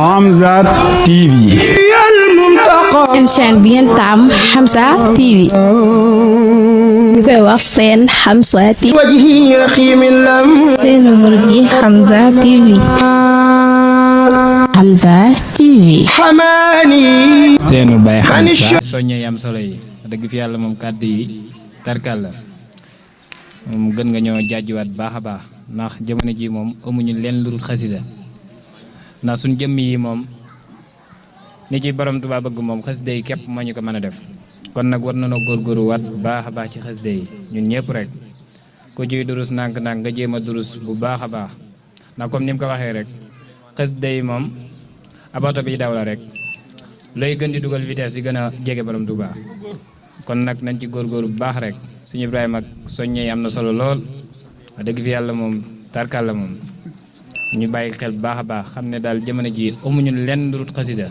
Hamza TV. seen chaîne bi ngeen taam Hamza TV. ñu koy wax seen Hamza TV. seen murid yi Hamza TV. Hamza TV. seenu bay Hamza soññe yam solo yi dëgg fi yàlla moom kàddu yi tarkal la moom gën nga ñoo jaajuwaat baax a baax ndax jamono ji moom amuñu leen lu dul xasida ndax suñ jëmm yi moom ni ci borom Tuubaa bëgg moom xasida yi képp moo ñu ko mën a def kon nag war nañoo góorgóorlu waat baax a baax ci xasida yi ñun ñëpp rek ku ciy durus ndànk-ndànk nga jéem a durus bu baax a baax ndax comme ni mu ko waxee rek xasida yi moom abato bi daw la rek looy gën di dugal vitesse yi gën a jege borom Tuubaa kon nag nañ ci góorgóorlu bu baax rek suñu Ibrahima ak soññee am na solo lool wax dëgg fi yàlla moom tarkal la moom ñu bàyyi xel bu baax a baax xam ne daal jamono ji amuñu lenn lu dul xasida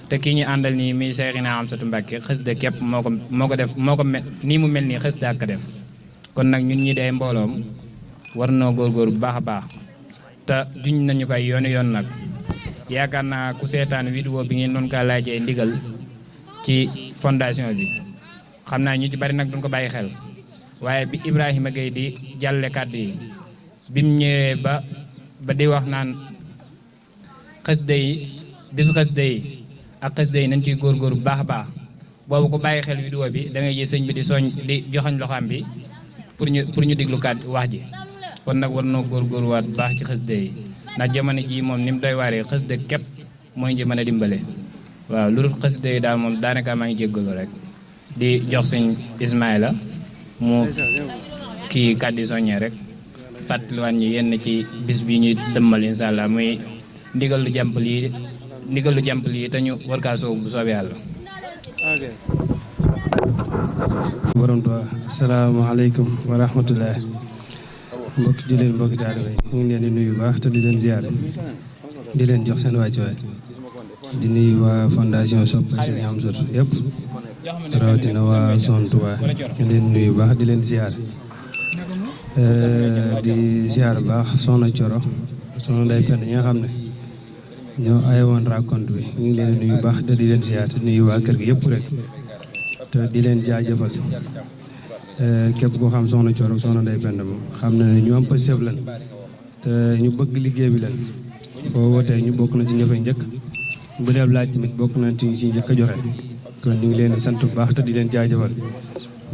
te kii ñu àndal nii muy Seexina Amsatu Mbàkke xasida képp moo ko def nii mu mel nii xasida ak def kon nag ñun ñi day mbooloom war noo góorgóor bu baax a baax te juñ nañu koy yoonu yoon nag yaakaar naa ku seetaan vidéo bi ngeen doon kaa laajee ndigal ci fondation bi xam naa ñu ci bari nag duñ ko bàyyi xel waaye bi Ibrahima Gueye di jàlle kàddu yi bim ñëwee ba di wax naan xasida yi bisu xasida yi ak xasida yi nañ ciy góorgóor bu baax a baax boobu ko bàyyi xel vidéo bi da ngay gis sëñ bi di joxañ loxaam bi pour ñu diglu kàddu wax ji kon nag war noo góorgóorluwaat bu baax ci xasida yi ndax jamono jii moom ni mu doy waaree xasida képp mooy ñu mën a dimbale waaw lu dul xasida yi daal moom daanaka maa ngi jéggalu rek di jox sëñ Ismaïla mu kii kàddu soññee rek fàttaliwaat ñi yenn ci bis bi ñuy dëmmal incha allah muy ndigal lu jàmp lii te ñu war kaa soobu bu soobee yàlla. borom Tuubaa asalaamaaleykum wa rahmatullah mbokki di leen mbokki taalibe yi ñu ngi leen di nuyu baax te di leen ziyaare di leen jox seen wàccuwaay di nuyu waa fondation Soppe Sëriñ Amsatu yëpp rawatina waa Son Touba ñu leen nuyu baax di leen ziyaare di ziyaare baax soxna Coro soxna Ndey Pend ñi nga xam ne ñoo ay woon raconte bi ñu ngi leen di nuyu baax te di leen ziyaare di nuyu waa kër gi yëpp rek te di leen jaajëfal képp koo xam soxna Coro soxna Ndey Pend moom xam na ne ñu am pësëf lan te ñu bëgg liggéey bi lan foo wootee ñu bokk na ci ñëfay njëkk bu dee laaj tamit bokk na ci si njëkk a joxe kon ñu ngi leen di sant bu baax te di leen jaajëfal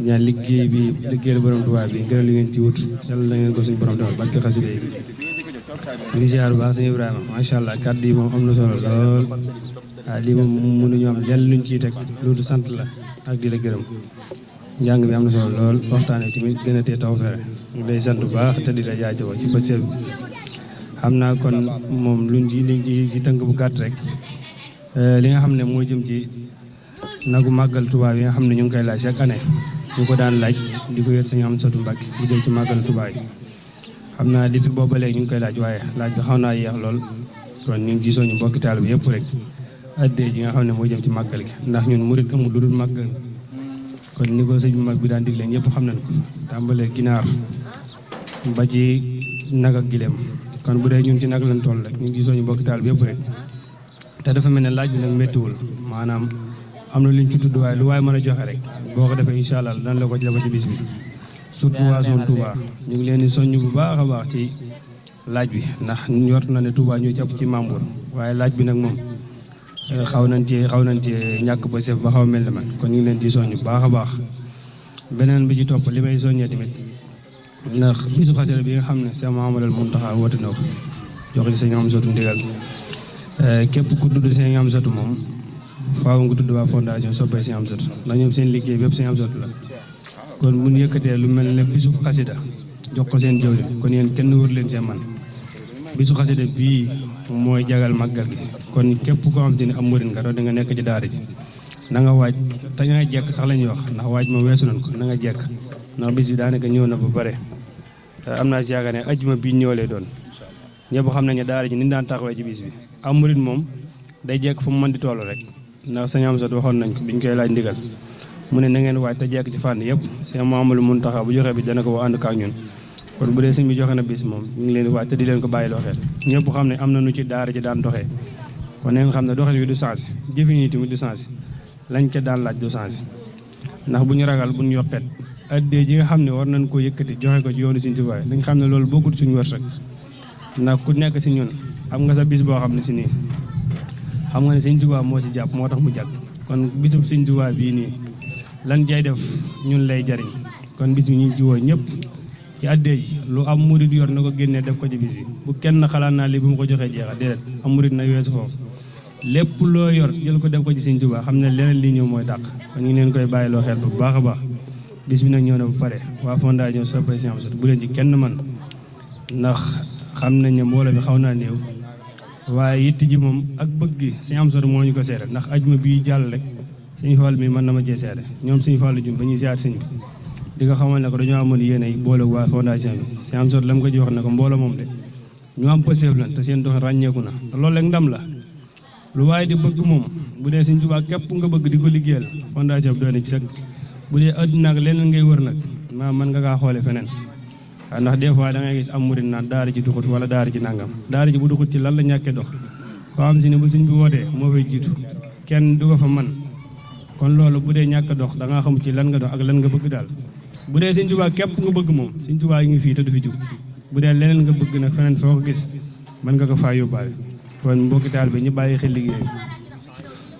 ñaan liggéeyal borom Tuubaa bi ngërëm li ngeen ci wut yàlla na ngeen ko suñu borom defal barke xasida yi ngi ziar bu baax sëñ Ibrahima macha allah kàddu yi moom am na solo lool waaw lii moom mënuñu am lenn luñ ciy teg loolu sant la ak di la gërëm njàng bi am na solo lool waxtaan wi tamit gën a tee taw fere ñu lay sant bu baax te di la jaajëfal ci bëccëg bi xam naa kon moom luñ ci tënk bu gàtt rek li nga xam ne moo jëm ci nagu màggal Tuubaa yi nga xam ne ñu ngi koy laaj chaque année ñu ko daan laaj di ko yët Sëñ Amsatu Mbàkke bu jëm ci màggal Tuubaa yi xam naa depuis booba léegi ñu ngi koy laaj waaye laaj bi xaw naa yéex lool kon ñu ngi ci soñu mbokki taal bi yëpp rek addee ji nga xam ne moo jëm ci màggal gi ndax ñun murit amul lu dul màggal kon ni ko sëñ bu mag bi daan digle ñëpp xam nañ ko tàmbalee ginaar ba ci nag ak gileem kon bu dee ñun ci nag lañ toll rek ñu ngi ci soñu mbokki taal bi yëpp rek te dafa mel ne laaj bi nag méttiwul maanaam am na luñ ci tudd waaye lu waaye mën a joxe rek boo ko defee incha allah dan la ko jafe ci bis bi surtout waa Son Touba ñu ngi leen di soññ bu baax a baax ci laaj bi ndax ñort na ne Touba ñoo jàpp ci membre waaye laaj bi nag moom xaw nañ ci ñàkk ba sef ba xaw a mel ne man kon ñu ngi leen di soññ bu baax a baax beneen bi ci topp li may soññee tamit ndax bisu xasida bi nga xam ne Cheikh Mouhamadoul Mountakha woote na ko jox ci Sëñ Amsatu ndigal képp ku tudd Sëñ Amsatu moom faaw nga tudd waa fondation Soppe Sëñ Amsatu ndax ñoom seen liggéey bépp Sëñ Amsatu la kon bu ñu yëkkatee lu mel ne bisu xasida jox ko seen jëwriñ kon yéen kenn wër leen seen man bisu xasida bii mooy jagal màggal gi kon képp koo xam te ne am murit nga doon da nga nekk ci daara ji na nga waaj te nga jekk sax la ñuy wax ndax waaj moom weesu nañ ko na nga jekk ndax bis bi daanaka ñëw na ba pare am naa si yaakaar ne ajjuma bii ñëw lay doon ñëpp xam nañ ne daara ji ni daan taxawee ci bis bi am murit moom day jekk fu mu mën di toll rek ndax Sëñ Amsatu waxoon nañ ko biñ koy laaj ndigal mu ne na ngeen waaj te jekk ci fànn yëpp Sëñ Mouhamadoul Mountakha bu joxee bi dana ko ànd ak ñun kon bu dee sëñ bi joxe na bis moom ñu ngi leen di waaj te di leen ko bàyyiloo xel ñëpp xam ne am na nu ci daara ji daan doxee kon na nga xam ne doxalin wi du changé jëfin yi tamit du changé lañ ca daan laaj du changé ndax bu ñu ragal bu ñu yokket addee ji nga xam ne war nañ koo yëkkati joxe ko ci yoonu Sëñ Tuubaa dañ xam ne loolu bokkul suñu wërsëg ndax ku nekk si ñun am nga sa bis boo xam ne si nii xam nga ne Sëñ Tuubaa moo si jàpp moo tax mu jàpp kon bisub Sëñ Tuubaa bii nii lan jay def ñun lay jariñ kon bis bi ñu ngi ci woo ñëpp ci addee ji lu am murid yor na ko génnee def ko ci bis bi bu kenn xalaat naa li bu mu ko joxee jeexal déedéet am murid na weesu foofu lépp loo yor jël ko def ko ci Sëñ Tuubaa xam ne leneen li ñëw mooy dàq kon ñu ngi leen koy bàyyiloo xel bu baax a baax bis bi nag ñëw na bu pare waa fondation Soppay Sëñ Amsatu bu leen ci kenn man ndax xam nañ ne mbooloo mi xaw naa néew waaye yitt ji moom ak bëgg gi Sëñ Amsatu moo ñu ko seede ndax ajuma bii jàll rek Sëñ Fall mi mën na ma cee seede ñoom Sëñ Fallu jum ba ñuy siyaat sëñ bi di nga xamal ne ko dañoo amoon yéene yi boole waa fondation bi Sëñ Amsatu la mu ko ji wax ne ko mbooloo moom de ñu am pëseef lan te seen dox ràññeeku na te loolu rek ndam la lu waaye di bëgg moom bu dee Sëñ Tuubaa képp nga bëgg di ko liggéeyal fondation bi doy na ci sëkk bu dee àdduna ak leneen ngay wër nag maa mën nga kaa xoole feneen waaw ndax des fois da ngay gis am murid naan daara ji duxut wala daara ji nangam daara ji bu duxut ci lan la ñàkkee dox koo xam si ne bu sëñ bi wootee moo fay jiitu kenn du ko fa man kon loolu bu dee ñàkk dox da ngaa xam ci lan nga dox ak lan nga bëgg daal bu dee Sëñ Tuubaa képp nga bëgg moom Sëñ Tuubaa yi ngi fii te du fi jug bu dee leneen nga bëgg nag feneen foo ko gis mën nga ko faa yóbbaale kon mbokki taal bi ñu bàyyi xel liggéey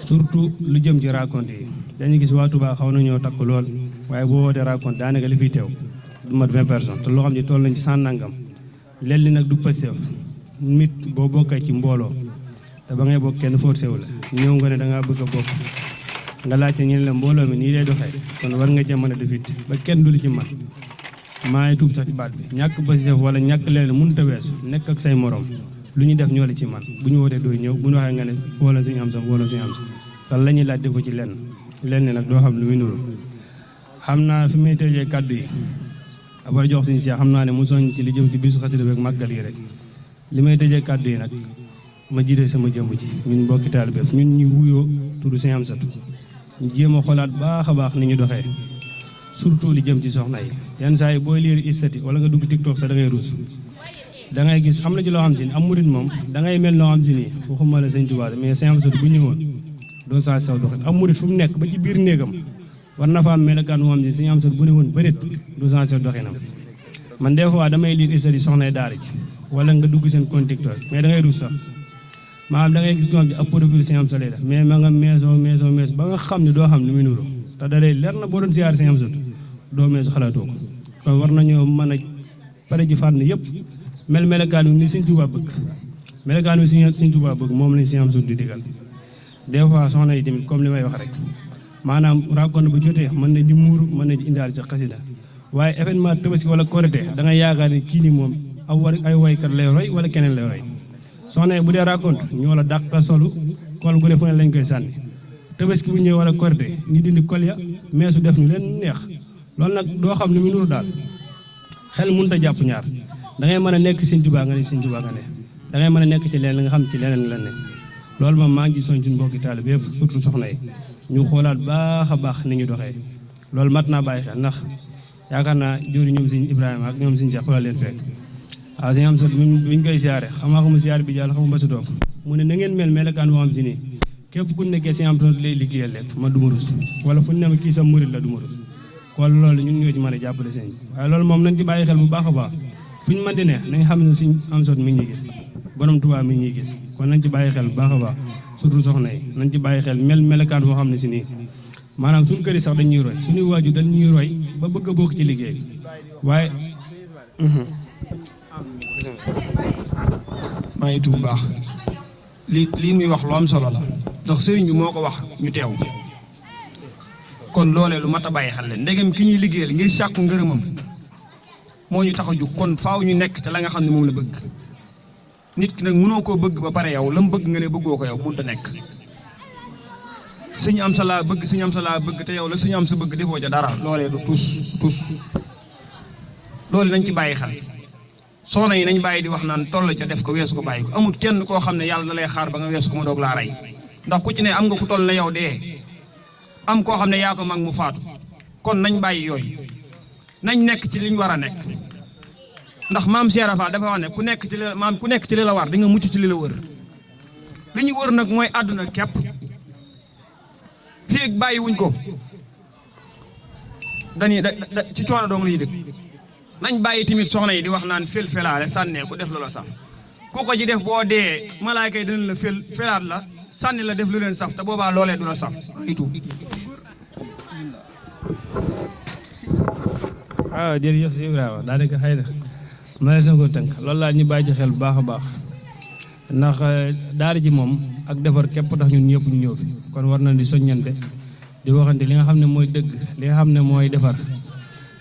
surtout lu jëm ci raconte yi dañuy gis waa Touba xaw nañoo takk lool waaye boo wootee raconte daanaka li fiy teew du mat 20 personnes te loo xam ne toll nañ ci 100 nangam leen li nag du pëseef nit boo bokkee ci mbooloo te ba ngay bokk kenn forcé wu la ñëw nga ne da ngaa bëgg a bokk nga laajte ñu ne la mbooloo mi nii lay doxee kon war nga ca mën a defit ba kenn du li ci man maa ngi tuub sax ci baat bi ñàkk pëseef wala ñàkk leen mënut a weesu nekk ak say morom lu ñu def ñoo la ci man bu ñu wootee dooy ñëw bu ñu waxee nga ne foola Sëñ Amsa foola Sëñ Amsa te la ñuy laaj defoo ci lenn nag doo xam lu muy nuru xam naa fi may tëjee kàddu yi après jox Sëñ Seex xam naa ne mu soñ ci li jëm ci bisu xasida beeg màggal yi rek li may tëjee kàddu yi nag ma jiite sama jëmm ci ñun mbokki taalibe bi ñun ñu wuyoo tudd Sëñ Amsatu ñu jéem a xoolaat baax a baax ni ñu doxee surtout li jëm ci soxna yi yenn saa yi booy liir istati wala nga dugg TikTok sax da ngay ruus da ngay gis am na ci loo xam si ne am murit moom da ngay mel noo xam si nii waxuma la Sëñ Tuubaa mais Sëñ Amsatu bu ñëwoon doo saa saw doxin am murit fu mu nekk ba ci biir néegam war na fa am melokaan moo xam ne Sëñ Amsatu bu ne woon bëreet doo saa saw doxinam man des fois damay liir istati soxna daara ji wala nga dugg seen compte TikTok mais da ngay ruus sax maanaam da ngay gis ñoom ci ab profil Sëñ Amsatu lay def mais ma nga mees ba nga xam ne doo xam ne muy nuru te da lay leer na boo doon siyaar Sëñ Amsatu doo meesu xalaatoo ko kon war nañoo mën a pare ci fànn yëpp melokaan bi ni Sëñ Tuubaa bëgg melokaan bi Sëñ Tuubaa bëgg moom lañ Sëñ Amsatu di digal des fois soxna yi tamit comme li may wax rek maanaam raconte bu jotee mën na di muuru mën na di indaal sa xasida waaye événement Tabaski wala Korité da ngay yaakaar ne kii ni moom ay waykat lay roy wala keneen lay roy soxna yi bu dee raconte ñoo la dàq solu kol gu ne fu ne lañ koy sànni Tabaski bu ñëwee wala Korité ñu dindi kol ya meesu def ñu leen neex loolu nag doo xam ne mu nuru daal xel mënut a jàpp ñaar da ngay mën a nekk Sëñ Tuubaa nga ne Sëñ Tuubaa nga ne da ngay mën a nekk ci leneen nga xam ci leneen la ne loolu moom maa ngi ci soñ suñu mbokki taalibe yëpp surtout soxna yi ñu xoolaat baax a baax ni ñu doxee loolu mat naa bàyyi xel ndax yaakaar naa jóori ñoom Sëñ Ibrahima ak ñoom Sëñ Seex xoolal leen fekk waaw Sëñ Amsatu biñ koy siyaare xamu siyaare bi jàll xamu ba su toog mu ne na ngeen mel melokaan boo xam si nii képp ku nekkee Sëñ Amsatu lay liggéeyal lekk ma duma rus wala fu ne ma kii sa murit la duma rus kon loolu ñun ñoo ci mën a jàppale sëñ waaye loolu moom nañ ci bàyyi xel bu baax a baax fu ñu mën di ne nañ xam ne Sëñ Amsatu mi ngi ñuy gis borom Tuubaa mi ngi ñuy gis kon nañ ci bàyyi xel bu baax a baax surtout soxna yi nañ ci bàyyi xel melokaan boo xam ne si nii maanaam suñu kër yi sax dañuy roy suñuy waaju dañuy roy ba bëgg a bokk ci liggéey bi waaye maa ngi tuub bu baax lii muy wax lu am solo la ndax sëriñ bi moo ko wax ñu teew kon loolee lu mat a bàyyi xel leen ndegam ki ñuy liggéeyal ngir sàkku ngërëmam moo ñu tax a jug kon faaw ñu nekk te la nga xam ne moom la bëgg nit ki nag mënoo koo bëgg ba pare yow la mu bëgg nga ne bëggoo ko yow mënut a nekk Sëñ Amsa laa bëgg Sëñ Amsa laa bëgg te yow la Sëñ Amsa bëgg defoo ca dara loolee du tus loolu nañ ci bàyyi xel soxna yi nañ bàyyi di wax naan toll ca def ko weesu ko bàyyi ko amul kenn koo xam ne yàlla da lay xaar ba nga weesu ko ma doog laa rey ndax ku ci ne am nga ku toll na yow dee am koo xam ne yaa ko mag mu faatu kon nañ bàyyi yooyu nañ nekk ci liñ war a nekk ndax maam Cheikh Rafa dafa wax ne ku nekk ci li la war di nga mucc ci li la wër li ñu wër nag mooy àdduna képp fii ak bàyyi wuñ ko dañuy ci coono dong lañuy dëkk nañ bàyyi tamit soxna yi di wax naan fel felaale sànnee ku def loola saf ku ko ji def boo dee malaaka yi dinañ la felaat la sànni la def lu leen saf te boobaa loolee du la saf itu waaw jërëjëf si Ibrahima daanaka xëy na mënees na ko tënk loolu laa ñu bàyyi ci xel bu baax a baax ndax daara ji moom ak defar képp tax ñun ñëpp ñu ñëw fi kon war na di soññante di waxante li nga xam ne mooy dëgg li nga xam ne mooy defar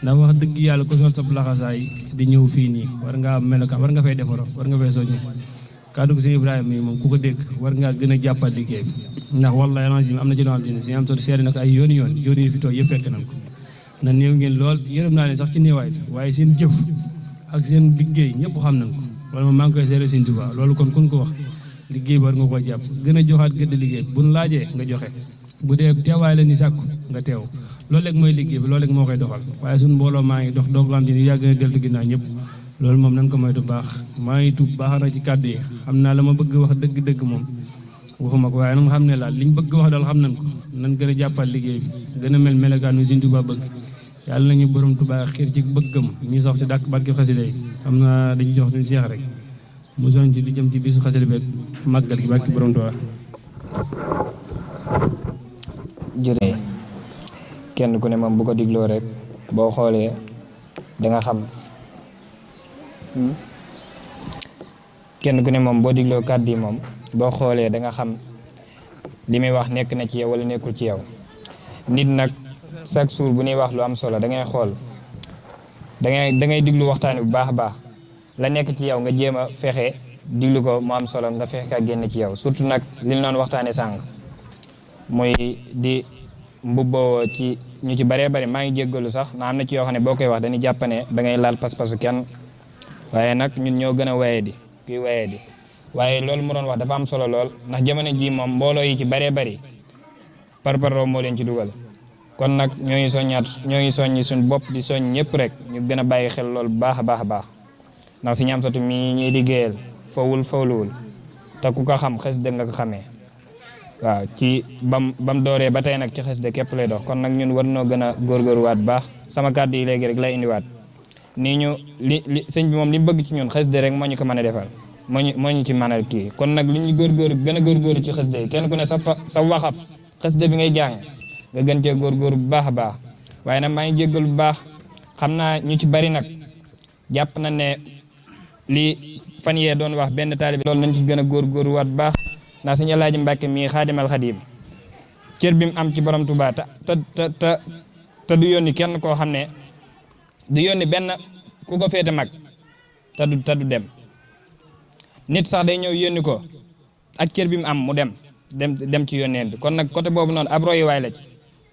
ndax wax dëgg yàlla ko sol sa laxasaay di ñëw fii nii war ngaa am melokaan war nga fay defaroo war nga fay soññe kàddu gi si Ibrahima mii moom ku ko dégg war ngaa gën a jàppal liggéey bi ndax wallahi lancim am na ci loo xam ne si am solo seeri na ko ay yooni yi fi toog yëpp fekk nañ ko na néew ngeen lool yërëm naa leen sax ci néewaay bi waaye seen jëf ak seen liggéey ñëpp xam nañ ko loolu moom maa ngi koy seere Sëñ Tuubaa loolu kon kun ko wax liggéey bi war nga koo jàpp gën a joxaat gëdd liggéey bu nu laajee nga joxe bu dee teewaay la ni sàkku nga teew loolu rek mooy liggéey bi loolu rek moo koy doxal waaye suñu mbooloo maa ngi dox doog lam ci ni yàgg na deltu ginnaaw ñëpp loolu moom nañ ko moytu baax maa ngi tuub baax na ci kàddu yi xam naa la ma bëgg wax dëgg-dëgg moom waxuma ko waaye nag xam ne laal liñ bëgg wax daal xam nañ ko nañ gën a jàppal liggéey bi gën a mel melokaan wi Sëñ Tuubaa bëgg yàlla nañu borom Tuubaa xiir ci bëggam ñu sax si dàkk barki xasida yi xam naa dañuy jox suñu seex rek mu soñ ci li jëm ci bisu xasida beeg màggal gi barki borom Tuubaa jërëjëf kenn ku ne moom bu ko digloo rek boo xoolee da nga xam kenn ku ne moom boo digloo kàddu yi moom boo xoolee da nga xam li muy wax nekk na ci yow wala nekkul ci yow nit nag chaque jour bu ñuy wax lu am solo da ngay xool da ngay diglu waxtaan bu baax a baax la nekk ci yow nga jéem a fexe diglu ko mu am solo nga fexe ka génn ci yow surtout nag li ñu doon waxtaanee sànq muy di mbubboo ci ñu ci bëree bëri maa ngi jéggalu sax na am na ci yoo xam ne boo koy wax dañuy jàpp ne da ngay laal pas-pasu kenn waaye nag ñun ñoo gën a waye di kuy waye di waaye loolu mu doon wax dafa am solo lool ndax jamono ji moom mbooloo yi ci bëree bëri parparloo moo leen ci dugal kon nag ñoo ngi soññi suñu bopp di soññ ñëpp rek ñu gën a bàyyi xel loolu bu baax a baax a baax ndax si ñam satu mi ñuy liggéeyal fawluwul te ku ko xam xes dëgg nga ko xamee waaw ci bam dooree ba tey nag ci xes de képp lay dox kon nag ñun war noo gën a góorgóorluwaat bu baax sama kàddu yi léegi rek lay indiwaat nii ñu li sëñ bi moom li bëgg ci ñun xes de rek moo ñu ko mën a defal moo ñu ci mën a kii kon nag li ñu gën a góorgóorlu ci xes de kenn ku ne sa waxaf xes de bi ngay jàng nga gën cee góorgóorlu bu baax a baax waaye nag maa ngi jéggal bu baax xam naa ñu ci bari nag jàpp na ne li fan yee doon wax benn taalibe loolu nañ ci gën a góorgóorluwaat bu baax ndax Sëñ Alaaji Mbàkke mii xaadimal xadim cër bi mu am ci borom Tuubaa te du yónni kenn koo xam ne du yónni benn ku ko féete mag te du dem nit sax day ñëw yónni ko ak cër bi mu am mu dem ci yónneen bi kon nag côté boobu noonu ab royuwaay la ci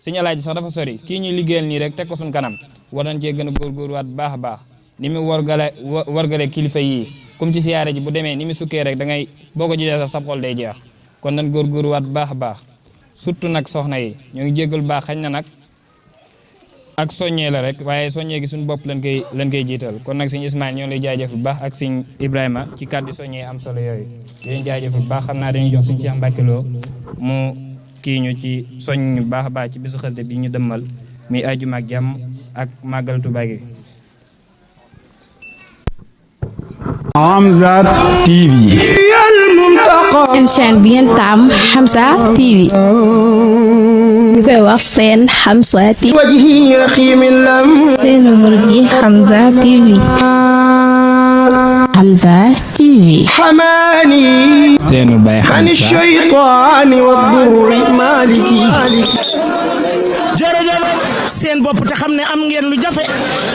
Sëñ Alaaji sax dafa sori kii ñuy liggéeyal nii rek teg ko suñ kanam war nañ cee gën a góorgóorluwaat bu baax a baax ni mu wargale kilifa yii comme ci siyaare ji bu demee ni mu sukkee rek da ngay boo ko gisee sax sab xol day jeex kon nan góorgóorluwaat bu baax a baax surtout nag soxna yi ñoo ngi jéggal baax xañ na nag ak soññee la rek waaye soññee gi suñu bopp lañ koy jiital kon nag sëñ Ismaïl ñoo lay jaajëf bu baax ak sëñ Ibrahima ci kàddu soññee am solo yooyu dañuy jaajëf bu baax xam naa dañuy jox sëñ Cheikh Mbacke Lo mu kii ñu ci soññ bu baax a baax ci bisu xasida bi ñu dëmmal muy àjjuma ak jàmm ak màggal Tuubaa gi Hamza TV. seen chaîne bi ngeen taam Hamza TV ñu koy wax seen Hamza TV seen murid yi Hamza TV Hamza TV seenu bay Hamza jërëjëf seen bopp te xam ne am ngeen lu jafe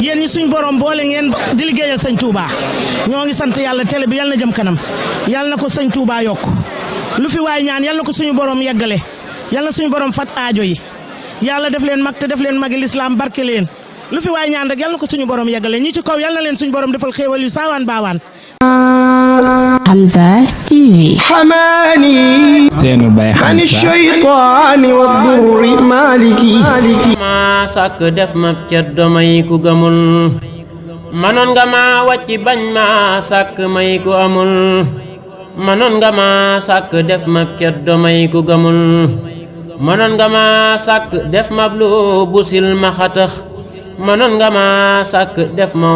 yéen ñi suñ borom boole ngeen di liggéeyal sëñ Touba ñoo ngi sant yàlla télé bi yàlla na jëm kanam yàlla na ko sëñ Touba yokk lu fi waay ñaan yàlla na ko suñu borom yeggale yàlla na suñu borom fat aajo yi yàlla def leen mag te def leen magi lislaam barke leen lu fi waay ñaan rek yàlla na ko suñu borom yeggale ñi ci kaw yàlla na leen suñu borom defal xéewal yu saawaan baawaan. Hamza TV seenu bay Hamza ma sàkk def ma ceddo may ku gëmul manoon nga ma wàcc bañ ma sàkk may ku amul mënoon nga ma sàkk def ma ceddo may ku gëmul mënoon nga ma sàkk def ma lu bu sil ma xatax mënoon nga ma sàkk def ma